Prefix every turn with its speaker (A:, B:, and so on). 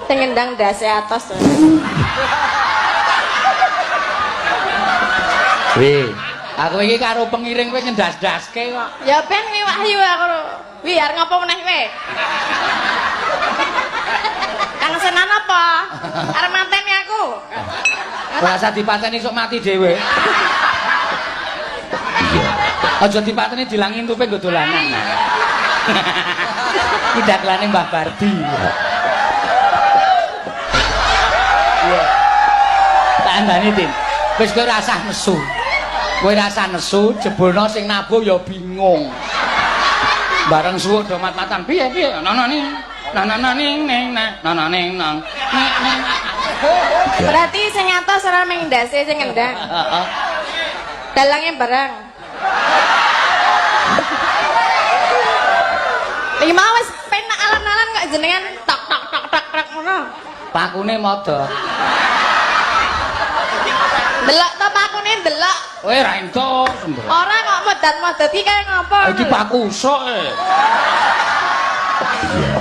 A: Sing ngendang ndase atos.
B: Wi, aku iki karo pengiring kowe ngendas-ndaske kok.
A: Ya ben wi Wahyu aku. Wi arep ngopo meneh kowe? Kang Senan apa? Arep mateni aku.
B: Ora usah dipateni sok mati dhewe.
C: Iya.
B: Aja dipateni dilangi entupe nggo dolanan. Iki dagelane Mbah Bardi. Iya. Tak andani, Tin. Wis kowe ora usah nesu. Kowe ora usah nesu, jebulno sing nabuh ya bingung. Bareng suwuk do mat-matan, piye piye? Nana ning, nana ning ning nana ning nang. Ning ning.
A: Berarti sing atos ora mung ndase sing ngendang.
B: Heeh.
A: Dalange barang. Iki mau wis penak alon-alon kok jenengan tok tok tok tok tok ngono.
B: Pakune modho.
A: Delok to pakune delok.
B: Kowe ra entuk sembrono.
A: Ora kok modat-modat iki kaya ngopo.
B: Iki paku usuk e.
C: Iya.